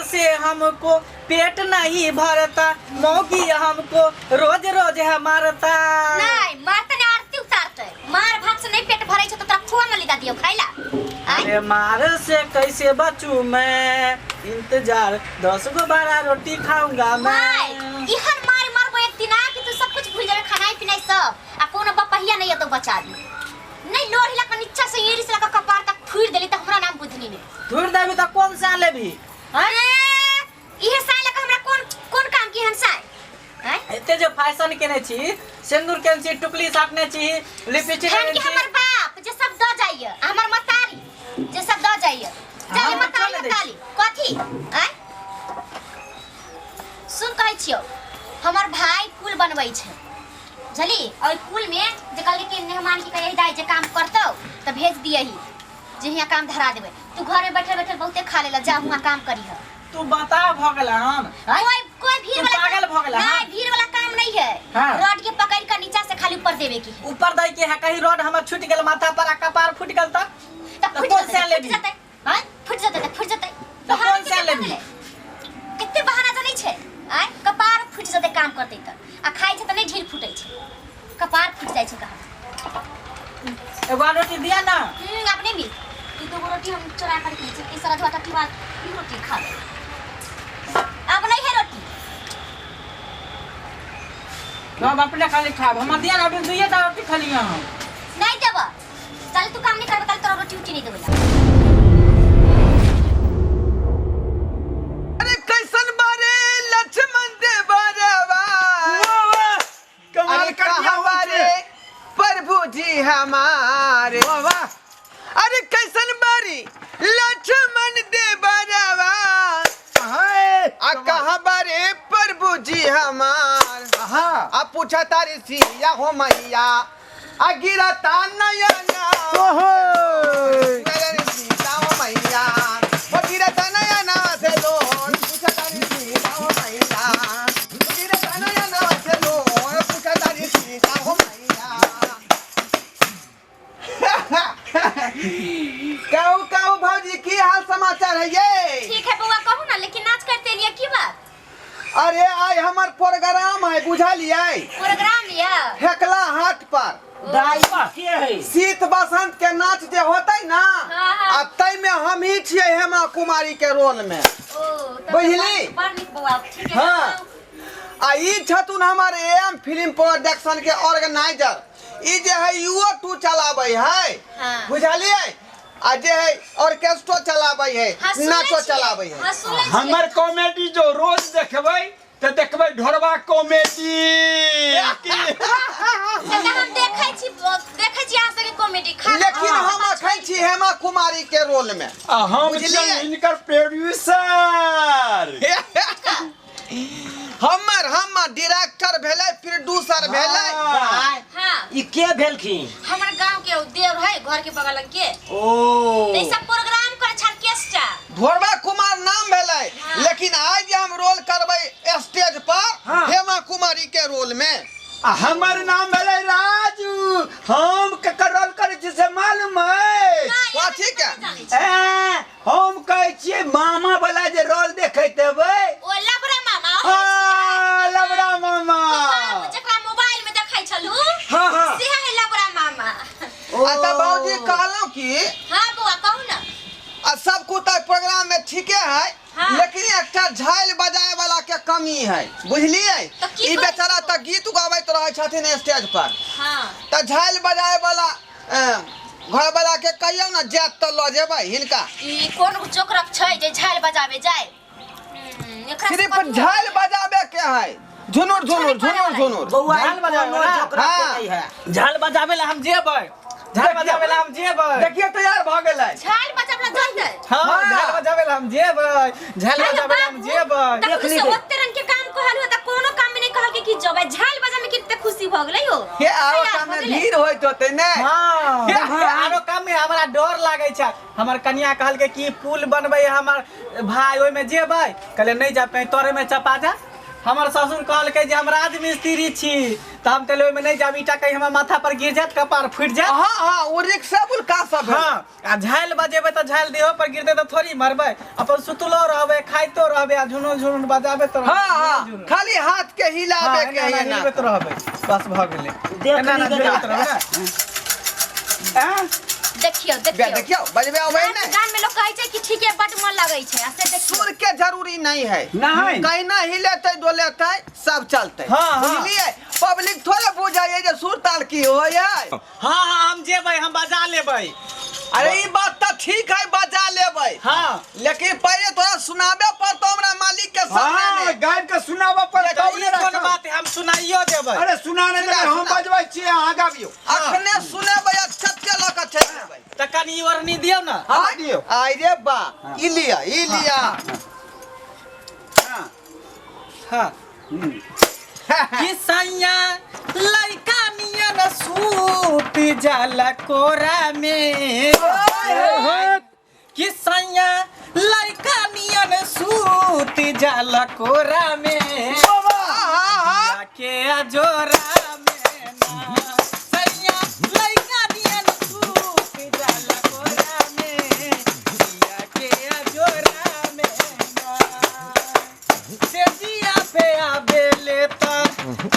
से हमको पेट नहीं भरता, मौगी हमको रोज रोज है मारता। नहीं मारते ने आरती उतारते, मार भात से नहीं पेट भरै छै त तोरा खोआ में लिदा दियो खाइला। आय अरे मार से कैसे बचूं मैं, इंतजार 10 गो 12 रोटी खाऊंगा मैं। माय इहन मार मारबो एक दिन आ कि तू सब कुछ भूल जाबे, खानाई पिनाई सब, आ कोनो बपहिया नहीं तो बचा दी। नहीं लोढ़ी लगा नीचा से एड़ी से लगा कपार तक थुर देली त हमरा नाम बुधनी ने। धुर देबी त कोन सा लेबी? हैं? इहे साय लगा हमरा कोन कोन काम की हन साय? हैं? एते जे फैशन केने छी, सिंदूर केने छी, टुकली साटने छी, लिपस्टिक हम लगेने कि छी। हमर बाप जे सब द जाइए, आ हमर मतारी जे सब द जाइए। चल हम मतारी चल दै मतारी कथी? हैं? सुन कहै छियौ, हमर भाई पुल बनबै छै बुझली, और पुल में जे कहलकै कि मेहमान की कहिए दाई जे काम करतौ त भेज दियही, जे हियाँ काम धरा देबै। तू घर में बैठल बैठल बहुते खा लेला, जा हुआं काम करीह। तू बता भ गेला हन? हैं? कोई कोई भीड़ तू वाला पागल भ गेला नहीं, हन? भीड़ वाला काम नहीं है। हाँ। रॉड के पकड़ के नीचा से खाली ऊपर देवे की है। ऊपर दै के है, कहीं रॉड हमर छूट गेल माथा पर आ कपार फूट गेल त? त त फूट कोन जेतै, से फूट लेबी? जेतै। हैं? फूट जेतै त फूट जेतै। त बहाना कोन से कते लेबी? भऽ गेलै? कते बहाना जनै छै? आँय, कपार फूटि जेतै काम करतै त, आ खाइ छै त नहि ढील फूटै छै, कपार फूटि जाइ छै कहाँ। एगो आर रोटी दिया ना। आब नहि मिल। ई दूगो रोटी हम चोरा कर के छी, सारा झोटा के बाद ई रोटी खा ले। अब नहीं है रोटी। हम अपने खाली खाब, हमरा दिया ना, अभी दुइये टा रोटी खलिए हम। नहीं देब, चल तू काम नहीं करबे तल तोरा रोटी उटी नहीं देबै। अरे कैसन बारे लक्ष्मण देवरवा, कमाल अरे कर दिया कहाँ बारे प्रभु जी हमारे। वाह वाह। अरे कैसन बारी लक्ष्मण देवरवा, आ कहाँ बारे प्रभु जी हमार। आ पूछा तारी सिया हो मैया, आ गिरता नयना। ओहो। मेरे सीता हो मैया, वो गिरता नयना से लोर। पूछा तारी सीता हो मैया, वो गिरता नयना से लोर। पूछा तारी सीता हो मैया। कहू कहू भौजी की हाल समाचार है ये? ठीक है बउआ कहू ना, लेकिन नाच करते लिए की बात? अरे आइ हमर प्रोग्राम है बुझलियै, प्रोग्राम या हेकला हाट पर दाई के है? शीत बसंत के नाच जे होतै ना, हाँ, हाँ। आ तै में हम ही छियै हेमा कुमारी के रोल में। ओ, तब तऽ बुझली? बड़ नीक बउआ, ठीक है। हाँ। आ ई छथुन हमर एम फिल्म प्रोडक्शन के ऑर्गेनाइजर, ई जे है यूओ 2 चलाबै है। हाँ। बुझलियै? आ जे है ऑर्केस्ट्रो चलाबै है, हाँ, सुनै नाचो छियै। चलाबै है। हाँ, सुनै छियै। हमर कॉमेडी जो रोज देखबै त देखबै ढोरबा कॉमेडी। से तऽ हम देखै छी, देखै छी अहाँ सबके कॉमेडी खा। लेकिन हम अखन छी हेमा कुमारी के रोल में। आ हम बुझलियै? छियै हिनकर प्रोड्यूसर। हमर हमर डायरेक्टर भेलै, प्रोड्यूसर भेलै। हाँ। हाँ। ई के भेलखिन? हमर गांव के देव है, घर के बगल के। ओ। तऽ ई सब प्रोग्राम करे छै ऑर्केस्ट्रा। ढोरबा कुमार नाम भेलै, हाँ। लेकिन आइ जे हम रोल करबै स्टेज पर हाँ। हेमा कुमारी के रोल में। आ हमर नाम भेलै राजू। हम ककर रोल करै छी से मालूम है? कथी के? ए, हम कहै छियै मामा वाला जे रोल देखैत हेबै। ओ लबरा मामा। हाँ, लबरा मामा। बाप, जकरा मोबाइल में देखै छलू, हाँ, हाँ। से है लबरा मामा। आ तऽ भौजी कहलहुँ कि हाँ बौआ कहू ना। आ सब कुछ तऽ प्रोग्राम में ठीके है, हाँ। लेकिन एकटा झालि बजाय वाला के कमी है बुझलियै? तऽ की ई करै बेचारा छी? तऽ गीत गाबैत रहै छथिन स्टेज पर। हाँ। तऽ झालि बजाय वाला घर वाला के कहियौ ने जायत तऽ लऽ जेबै हिनका। ई कोन जोकरक छै जे झालि बजाबे जाय? एकरा से सिर्फ कथी झालि बजाबे के है, झुनुर झुनुर झुनुर झुनुर। बौआ, झाल ई बजाबै कोनो ला? जोकरक के हाँ। नहीं है। झाल बजाबै ला हम जेबै, झाल बजाबै ला हम जेबै। देखिए तैयार भऽ गेलै। झाल बजाबै ला जइतै? हाँ, हाँ। झाल बजाबै ला हम जेबै, झाल अरे बजाबै ला हम बाबू, जेबै। तखन देख से ली। ओते रंग के काम कहल हो त कोनो काम में नहीं कहल के कि जेबै, झाल बजाबै में किते खुशी भऽ गेलै हो। हे आरो तैयार काम भऽ में गेलै। भीड़ होइत होतै ने। हाँ, आरो काम में हमरा डर लागै छै। हमर कनिया कहलकै कि पुल बनबै हमर भाई, ओहिमे जेबै? कहलियै नहि जा, कहीं तोरे में चपा जा। हमर ससुर कहलकै जे हम राजमिस्त्री छी, तऽ हम कहलियै ओहिमे नहि जायब, ईटा कहीं हमर माथा पर गिर जायत, कपार फूटि जायत। हाँ हाँ, ओ रिक्शा बुल का सब है। हाँ, आ झालि बजेबै तऽ झालि देहो पर गिरतै तऽ थोड़ी मरबै, अपन सुतलो रहबै, खाइतो रहबै आ झुनुन झुनुन बजाबैत रहबै। हाँ हाँ, झुनुन। खाली हाथ के हिलाबे हाँ, के एना है एना ना। हिलबैत रहबै, बस भऽ गेलै। देख एना एना ली झुलबैत रहबै ने। आँय? देखियौ बे, देखियौ, देखियौ बजबे अबै नाच नहीं। गान में लोग कहै छै कि ठीके बड मन लगै छै, आ से देखियौ। सुर के जरूरी नहीं है। नहीं। कहीं ना हिलेते डोलेते सब चलते। हाँ, हाँ। बुझलिए, पब्लिक थोड़े बुझे जे सुर ताल की होय है। हाँ हाँ, हम जेबै, हम बजा लेबै। अरे ई बात तो ठीक है, बजा लेबै। हाँ। लेकिन पहले तोरा सुनाबे पड़तो हमरा मालिक के सामने हाँ, में। गाबि के सुनाबऽ पड़त। तऽ ई कोन बात है, हम सुनाइयो देबै। अरे सुना नहि देबै, हम सुना। बजबै छियै, अहाँ गाबियौ। अखने सुनेबै आ छत्ते लऽ कऽ चलि जेबै। तऽ कनि ओढ़नी दियौ ने। हाँ, दियौ। आई रे बा, ई लिया, ई लिया। हाँ। हाँ। कि सैया लइका नियन सूत जाला कोरा में, कि सैया लइका नियन सूत जाला कोरा में, हाँ हाँ, के अजोरा में ना। सैया लइका नियन सूत जाला कोरा में, दिया के अजोरा में ना। से दिया पे आबेले त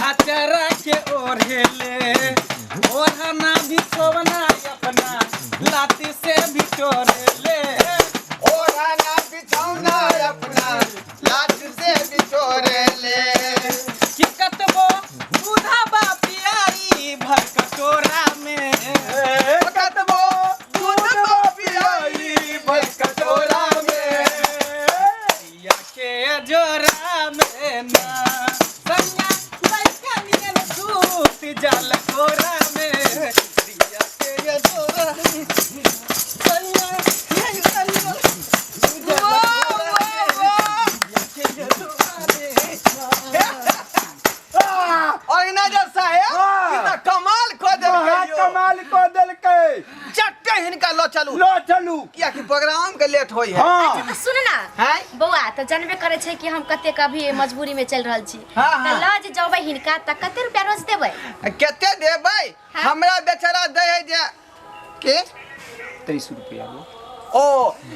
अचरा के ओढ़ेले, ओढ़ना भी सोवना अपना लाती से भी तोड़ेले। ओढ़ना बिछौना अपना लाठ से बिछोरे ले। कि कतबो दूधबा पियाई भर कटोरा में, कतबो दूध पियाई भर कटोरा में, दिया के अजोरा में ना। सैया लइका नियन सूत जाल कोरा में, दिया के अजोरा में। सैया लइका नियन सूत जाल कोरा में, दिया के अजोरा में ना। ऑर्गेनाइजर साहेब, हाँ। ई तऽ कमाल कऽ देलकै हाँ, यौ। कमाल कऽ देलकै। चट्टे हिनका लऽ चलू। लऽ चलू। कियाकि प्रोग्राम के लेट होई है। हाँ। अच्छा तऽ सुन ना हैं? बौआ, तऽ जानबे करै छै कि हम कतेक अभी मजबूरी में चलि रहल छी। हाँ, तऽ हाँ। लऽ जे जेबै हिनका तऽ कते रुपया रोज देबै? कते देबै? हाँ। हमरा बेचारा दै है जे के 23 रुपया लो। ओ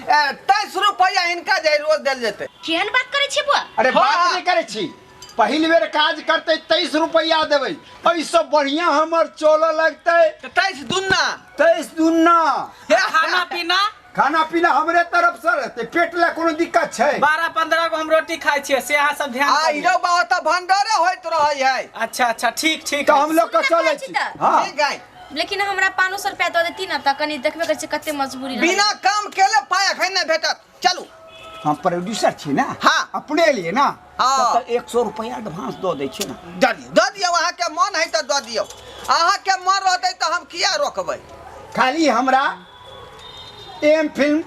23 रुपया हिनका जे रोज देल जेतै। केहन बात करै छी बौआ? अरे हाँ। बात नहि करै छी, पहिल बेर काज करतै 23 रुपया देबै, एहिसँ बढ़िया हमर चलऽ लगतै। तऽ 23 दुन्ना। 23 दुन्ना। खाना पीना? खाना पीना हमरे तरफ से रहतै, पेट लए कोनो दिक्कत छै? 12-15 गो हम रोटी खाइ छियै, से अहाँ सब ध्यान आ करियौ। यौ बा, ओतऽ भंडारे होइत रहै है। अच्छा अच्छा, ठीक ठीक। तऽ हम लोग के सुनना चलै कहै छी छी। तऽ। हाँ। ठीक है। लेकिन हमरा 500 रुपया दऽ देती ने तऽ कनि देखबे करै छी कते मजबूरी रहै। बिना काम केले पाइ एखन नहि भेटत, चलू। हम प्रोड्यूसर छी ना। हाँ। अपने लिए ना। हाँ। तब तऽ 100 रुपया एडवांस दऽ दै छियै ना। दऽ दियौ, दऽ दियौ, अहाँके मन है तऽ दऽ दियौ, अहाँके मन रहतै तऽ हम किया रोकबै। खाली हमरा एम फिल्म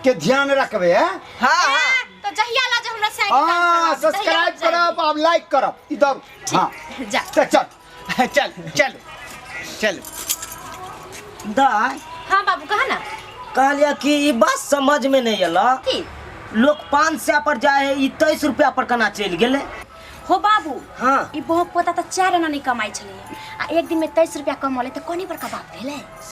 के ध्यान रखबै हैं। हाँ हाँ। तऽ जहिया लऽ जाउ हमरा से आके काम हाँ, करबाब, तहिया सब्सक्राइब हम जायब। करब आब लाइक करब इधर। हाँ। जा। चल चल। चल चल चल। दाय। हाँ बाबू, कहा ना। कहलिए कि ई बात समझ में नहीं एला। की? लोग 500 पर जाए है, ई 23 रुपया पर केना चलि गेलै? हो बाबू। हाँ। ई बहु पोता तऽ 4 आना नहि कमाइ छलै आ एक दिन में 23 रुपया कमौले तऽ कोनी बड़का बात भेलै?